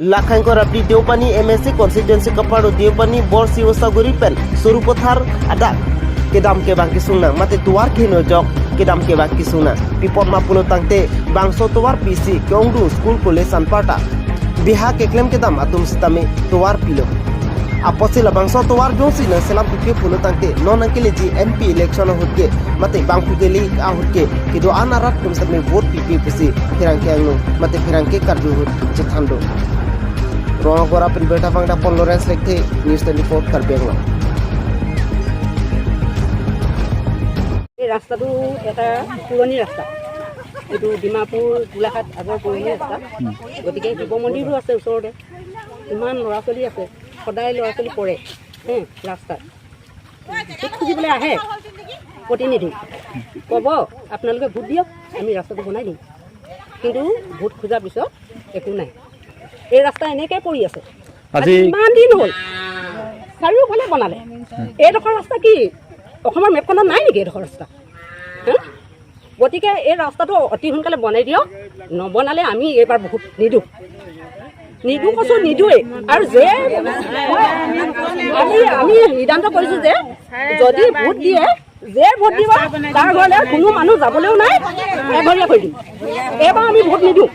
Lakhaingkor Deopani MSc constituency kaparo Deopani Bor Siwasaguri pen Surupothar ada kedam ke bangki sungnang mate tuar kheno jok kedam ke bangki sungnang pipot mapulo tangte bangso tuar PC kyongdu school college sanpata biha keklem kedam atum sitame tuar pilo aposila bangso tuar jongsi na selam pipi pulo tangte non angkele ji MP election hutke mate bangku geli a hutke kido anarat tum sitame vote pipi pusi firangke angno mate firangke karju hut chethando Rongagora pin beta bangda Paul Lawrence lekte News 24 Karbi Anglong. এই ৰাস্তাটো এটা পুৰণি ৰাস্তা, এইটো ডিমাপুৰ গোলাঘাট আগৰ পুৰণি ৰাস্তা। গতিকে শিৱ মন্দিৰো আছে ওচৰতে, ইমান ল'ৰা ছোৱালী আছে, সদায় ল'ৰা ছোৱালী পৰে হে ৰাস্তাত। ভোট খুজিবলৈ আহে প্ৰতিনিধি, ক'ব আপোনালোকে ভোট দিয়ক, আমি ৰাস্তাটো বনাই দিম। কিন্তু ভোট খোজাৰ পিছত একো নাই, এই ৰাস্তা এনেকৈ পৰি আছে আজি ইমান দিন হ'ল। চাৰিওফালে বনালে, এইডোখৰ ৰাস্তা কি অসমৰ মেপখনত নাই নেকি এইডোখৰ ৰাস্তা? হা? গতিকে এই ৰাস্তাটো অতি সোনকালে বনাই দিয়ক, নবনালে আমি এইবাৰ ভোট নিদিওঁ, নিদিওঁ কৈছোঁ, নিদিওঁৱেই। আৰু যে আমি সিদ্ধান্ত কৰিছোঁ যে যদি ভোট দিয়ে, যে ভোট দিব তাৰ ঘৰলৈ কোনো মানুহ যাবলৈও নাই, এঘৰীয়া কৰি দিম। এইবাৰ আমি ভোট নিদিওঁ।